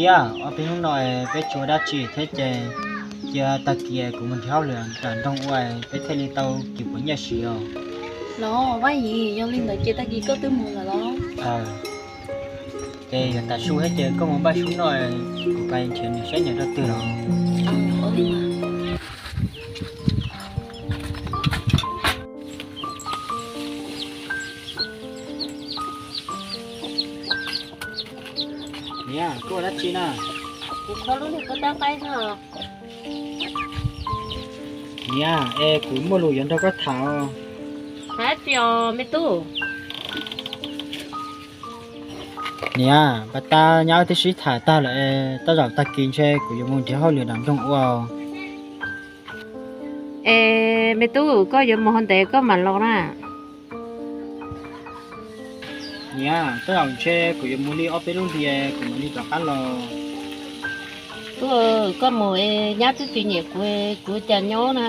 Tiag, ob peb hnub no peb tsis ua dab tsi thiab ces cia tag kis kuv mus nrhiav hauj lwm nram nroog ua peb thiaj li tau kis puas nyiaj siv os. Los Vaj Yim, yog li ntawd ces tag kis koj twb mus lawm los? Ces yog tas su thiab ces koj mus npaj sub noj, kuv pais nrhiav niam saib niam rau twg los. Niam, koj ua dab tsi na? Kuv kho lub niag koj tab qaib no. Niam, es kuv muaj lus yuav nrog koj tham. Hais tsis os me tub? Niam, pas tas nyab wb twb sib tham tag lawm, tej zaum tag kis ntshe kuv yuav mus nrhiav hauj lwm nram nroog ua. Es me tub, koj yuav mus hov ntev koj mam los na? Niam, tej zaum ntshe kuv yuav mus li ob peb lub hlis kuv mam li rov qab los. Tub, koj mus es nyab twb tsis nyiam kuv, kuv ua cas nyob na?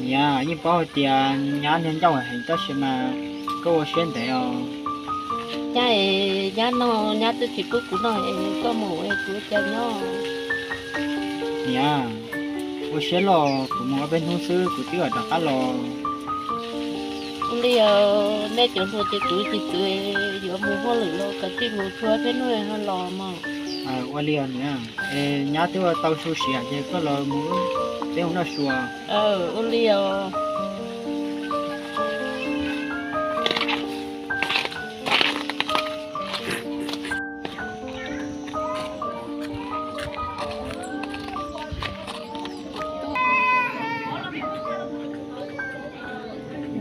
Niam, yeej paub hais tias nyab niag ncauj heev tab sis mas koj ua siab ntev os. Nyab es nyab no nyab twb tsis pub kuv noj es koj mus es kuv ua cas nyob? Niam, ua siab los, kuv mus ob peb hnub xwb kuv twb rov qab los. Ua li, nej cov hluas ces kuv tsis txwv, yuav mus hauj lwm los kav tsij mus txhua peb hnub ho los mas. Ua li os niam, es nyab twb ua tau su siav ces koj los mus peb mus noj su. Ua li os.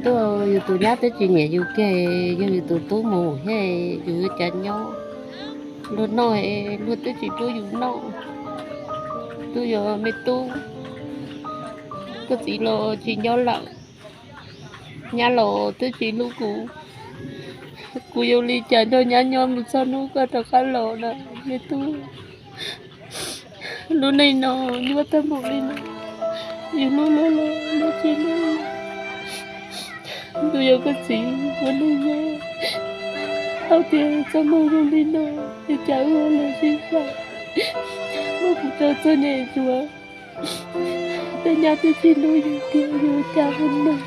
Ntuj, yus tus nyab twb tsis nyiam yus kiag, yog yus tus tub mus thiab yus yuav cas nyob. Luag noj, luag twb tsis pub yus noj. Twb yog me tub, koj txiv los tsis nyob lawm, nyab los twb tsis hlub kuv. Kuv yuav ua li cas nrog nyab nyob mus txog hnub koj rov qab los na me tub? Lub neej no nyuaj tag npaum li no, yus hlub luag los luag tsis hlub. Ntuj, yog koj txiv ua neej nyob tau tias txoj hmoo zoo li no, es cas wb ua los sib xyaw, muab kuv tso txog nyem tsuav. Tej nyab twb tsis hlub yus tiag, yus ua cas ua neej.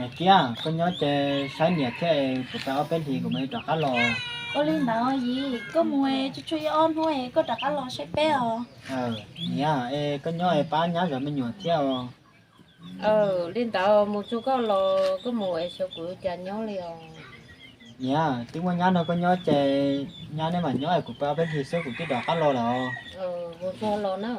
Niam Kiab, koj nyob ces saib niam thiab, kuv pais ob peb hlis kuv mam li rov qab los. Ua li ntawd Yim, koj mus tsuag tsuag ib ob hnub es koj rov qab los saib peb os. Niam, es koj nyob es pab nyab zov me nyuam thiab os. Li ntawd mus tsuag koj los, koj mus es xyov kuv ua cas nyob li os. Niam, twb muaj nyab nrog koj nyob ces nyab neb mam nyob es kuv pais ob peb hlis xwb kuv twb rov qab los lawm os. Mus tsuag los na.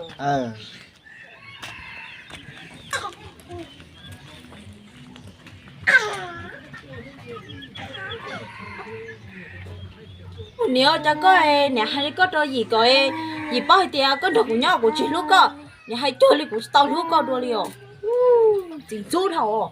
Niam, cas koj, niam hais li koj rau Yim kom Yim paub hais tias koj nrog kuv nyob kuv tsis hlub koj, niam hais cuag li kuv tsis tau hlub koj dua li os. Txiv ntxub dhau.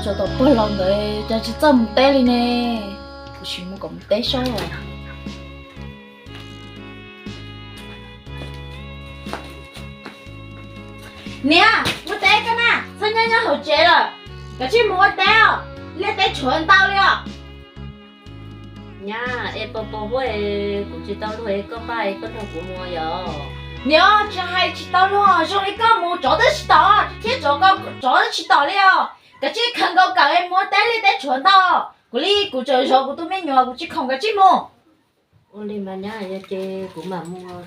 Tsov tom puag los ntawd cas tsis txawj mus teb li ne. Kuv sim mus kom mus teb saib os. Niam, ua teb koj na, txhob nyob nyob hauv tsev lawm, kav tsij mus ua teb os, liaj teb tshuav ntau li os. Nyab, es pos pos huab es kuv tsis tau luag es koj npaj es koj nrog kuv mus yom. Niam, tsis hais tsis tau luag, zoo li koj mus tsov twb tsis tom, thiab tsov, tsov twb tsis tom li os. Kav tsij khaws nkaus kawm muab teb li teb tshuav ntau. Kuv li kuv tseem zov kuv tus me nyuam, kuv tsis khoom, kav tsij mus. Ua li mas nyab, yog ces kuv mam mus.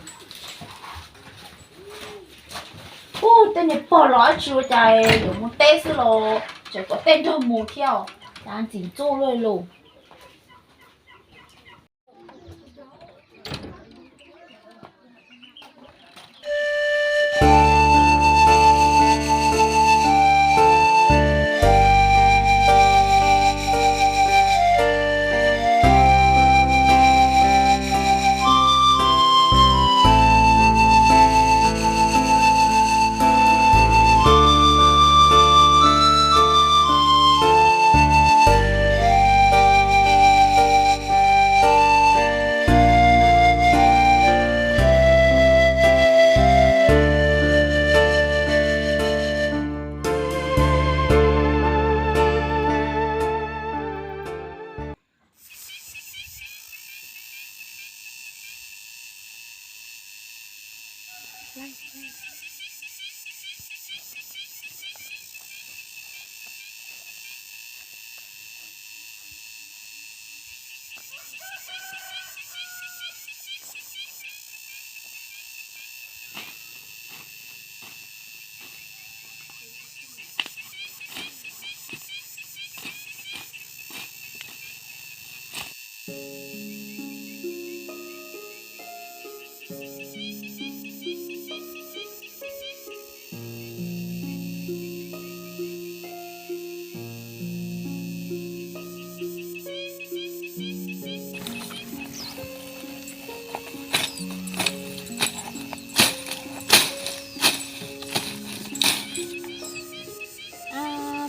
Ub, tej niag pog los dab tsi ua cas yuav mus teb xwb los tseem kom tej nrog mus thiab, cas ntxim ntxub luaj li.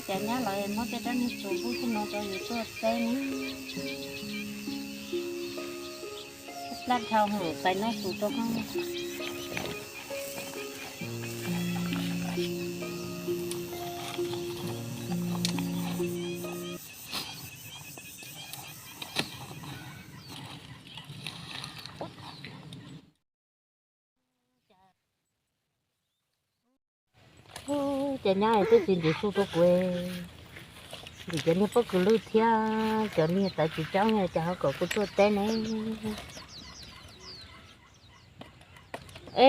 Cov nyab los muab tej rab niag txuas pub tib no rau yus tuaj teb ne. Plab dhau hwm, pais noj su rau koj. Ces nyab twb tsis ntim su rau kuv, ntim cov niag pob kws lwj thiab cov niag tawv tsis tsaub no ces ho kom kuv tuaj teb ne. Es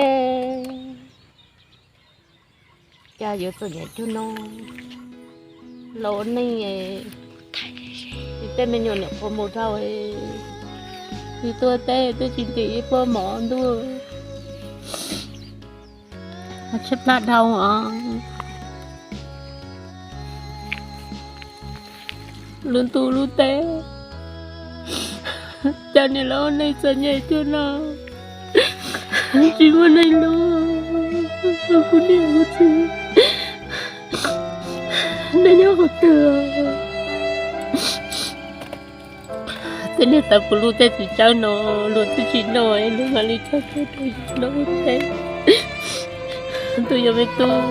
cas yuav txom nyem cuag no, los ua neej, tej me nyuam niam qhuav mus dhau, yus tuaj teb twb tsis ntim ib pob mov ntuj, tshaib plab dhau os. Lub ntuj lub teb, cas niam los ua neej txom nyem cuag no, tsis muaj neeg hlub kuv niam kuv txiv, nej nyob qhov twg? Tej niag tawv puv lwj tej txiv tsawb no, luag twb tsis noj, luag mam li tso tseg rau yus noj ua teb. Tus yog me tub,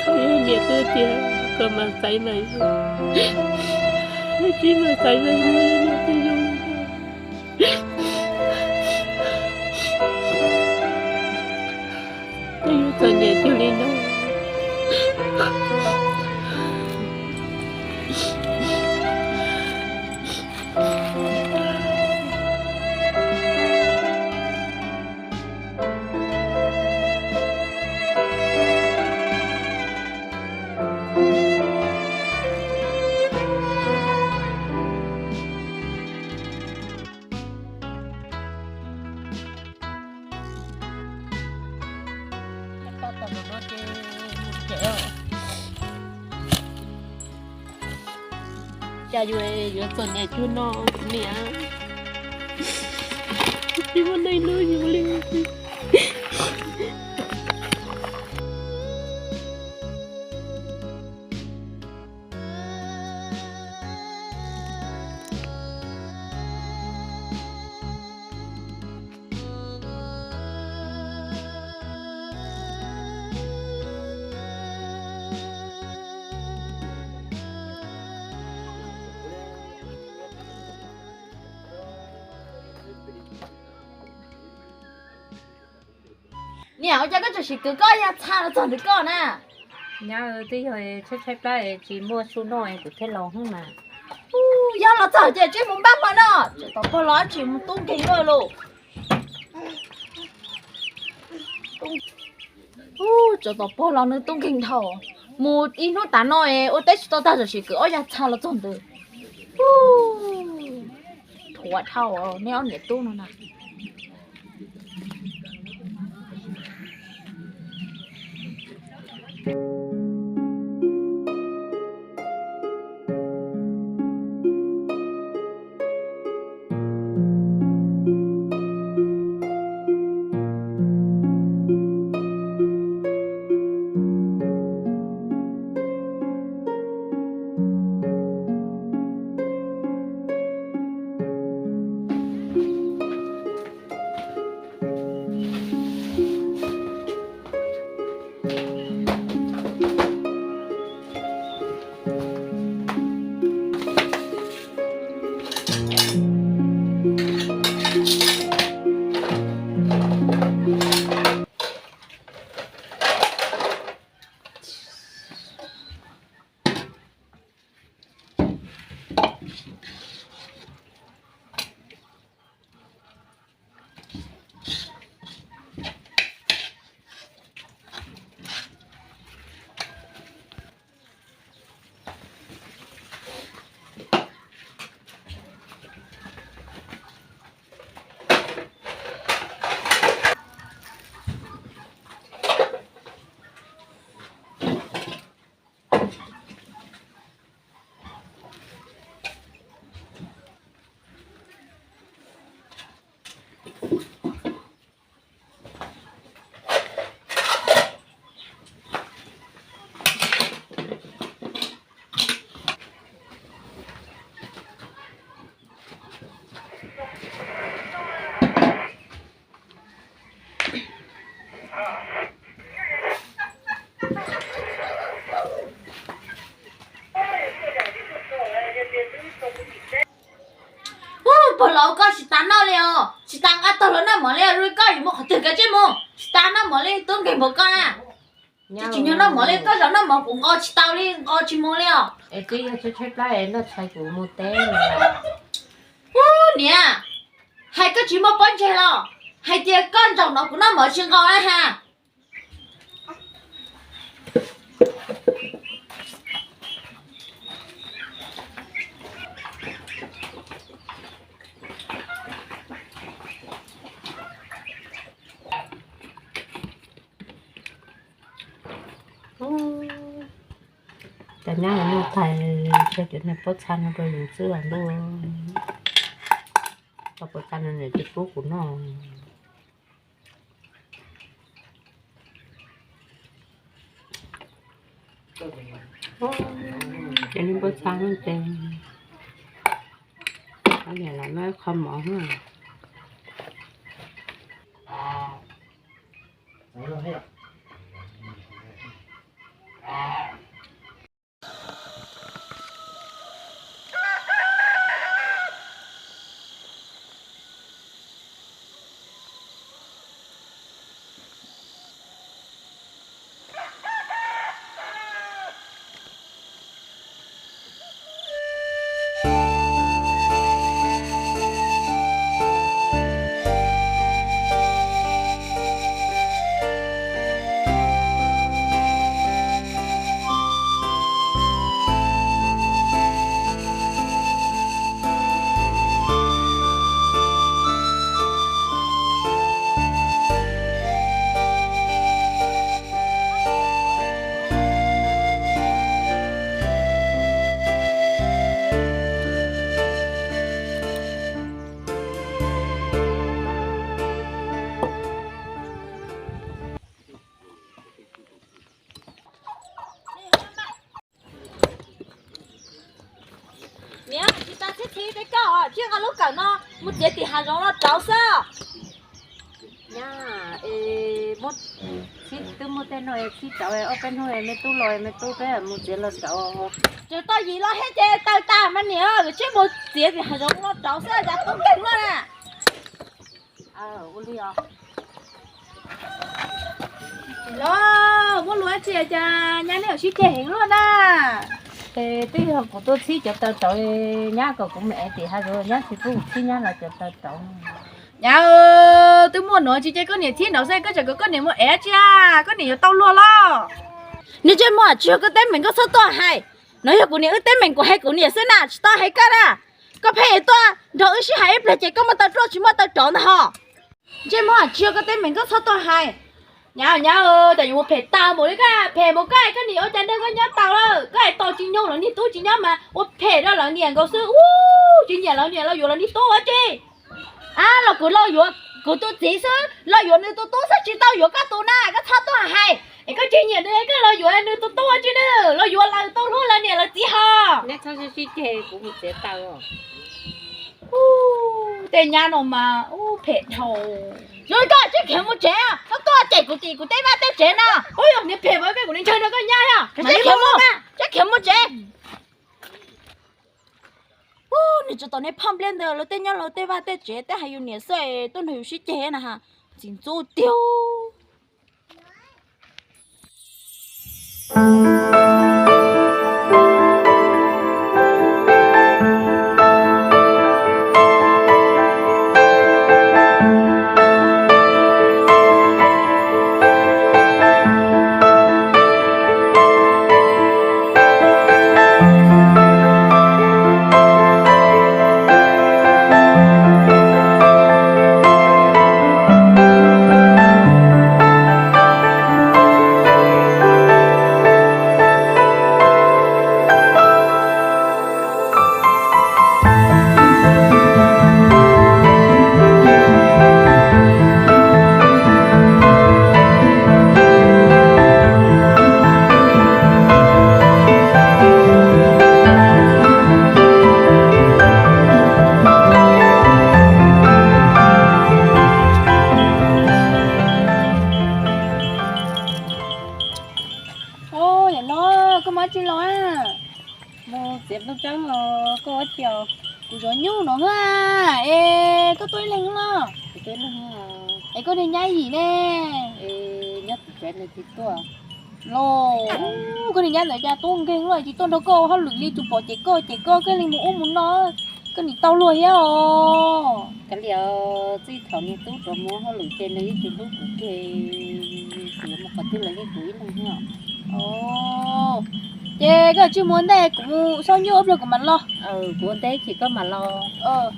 thaum ub niam twb tias kom mam xaiv mas yog, tsis mam xaiv mas yog niam twb yug. Twb yog txom nyem cuag li no. Cas yuav txom nyem cuag no kuv niam, tsis muaj neeg hlub yus li. Niam, ua cas koj tseem sim kwv koj yog txha los txog ntawm koj na? Nyab, twb yog tshaib tshaib plab tsis muaj su noj kuv thiaj los hnub mas. Yog los txog ces tsij mus npaj hmo noj, tsov tom pog los tsis mus tub nkeeg luaj lauj. Tsov tom pog los nws tub nkeeg dhau, mus ib hnub tas no ua teb tsis tau tag tam sim kwv ob yag txha los txog ntawd. Thuav dhau neb ob niam tub no na. Ub, pog laus, koj tsis tas noj li os, tsis tas nqa tog los noj mov li os, koj yuav mus qhov twg kav tsij mus, tsis tas noj mov li, tub nkeeg npaum koj na. Tsis tsim nyog noj mov li, koj zaum noj mov kuv nqos tsis tau li, nqos tsis mus li os. Es twb yog tshaib tshaib plab es noj tshais kuv mus teb. Ub, niam, hais koj tsis muaj pob ntseg los, hais tias koj zaum no kuv noj mov tsis nqos na ha. Cov nyab los noj tag, cov niag pob txha no rau yus xwb as ntuj. Cov pob txha no niam tsis pub kuv noj. Ces niag pob txha no ces niam los noj ib qho mov na. Niam, tsis tas txhiab txhiv peb koj, tsis nqa lub kawm no mus txiav tim hav zoov los rauv xwb. Nyab, es twb muaj tej no txhib rauv, ob peb hnub me tub los me tub peb mus txiav los rauv. Tsuas tau yim los thiab ces tawg tas mas niam, tsis mus txiav tim hav zoov los rauv xwb, cas tub nkeeg luaj na. Ua li os. Los muaj lus dab tsi cas nyab nej yuav sib ceg heev luaj na? Es twb yog kuv tuaj txhib cov taw rauv, nyab kom kuv mus ev tim hav zoov, nyab tsis pub kuv txhib nyab lawv cov taw rauv. Nyab, twb muaj nuav tsis ces koj niam txhib nraud xwb, koj tseem kom koj niam mus ev dab tsi a? Koj niam yuav tau luag los? Niag ntsej muag, tsis yog koj teeb meem koj txhob tuaj hais. No yog kuv niam wb teeb meem, kuv hais kuv niam xwb na, tsis tau hais koj na. Koj pheej tuaj nrog wb sib hais ib pliag ces koj muaj taw ruaj tsis muaj taw rauv ntag hos. Ntsej muag, tsis yog koj teeb meem koj txhob tuaj hais. Nyab, nyab, cas yuav ua phem tag npaum li koj, phem npaum koj, koj niam ua cas nrog koj nyob tau lawm? Koj hais tos tsis nyoog lawv niag tub tsis nyob mas ua phem rau lawv niam nkaus xwb. Ub, tsis nyiam lawv niam los yuav lawv niag tub ua tsi? Ab, los kuv los yuav kuv tus txiv xwb, los yuav nws tus tub xwb, tsis tau yuav koj tus na, koj txhob tuaj hais. Es koj tsis nyiam nws koj los yuav nws tus tub ua tsi na? Los yuav lawv tau hlub lawv niam lawv txiv hos. Neb txhob sib ceg, kuv mus txiav taws. Ub, tej nyab no mas ub phem dhau. Zoo li koj tsis khiav mus tsev, txhob tuaj cem kuv tim kuv tej vaj tej tsev no. Ub, yog niag phem mas peb kuv niag ntshaw nrog koj nyab yog. Tsis khiav mus, tsis khiav mus tsev. Ub, nws tsis tau niag phaj npliaj ntawd lawv tej nyob lawv tej vaj tej tsev tej hais yus niam xwb tuaj nrog yus sib ceg na ha. Txiv ntxub tiag. Yam no koj mus dab tsi los? Mus txiav nplooj tseeb los koj ua cas? Kuv zov nyuj no hos. Es koj tuaj ib leeg los? Es koj niag nyab yim ne? Los, koj niag nyab ntawd cas tub nkeeg luaj, tsis tuaj nrog koj ua hauj lwm li, tsuas pom cem koj cem koj, koj ib leeg mus ub mus no, koj nim tau luag thiab os. Kav liam, txij thaum niag tub rov mus ua hauj lwm ces nws yeej tsis hlub kuv kiag, kuv yuav mus qhov twg los yeej kuv ib leeg thiab. Ces koj tsis mus ua ntej, kuv mus xauj nyuj ib pliag kuv mam los. Kuv ua ntej ces koj mam los.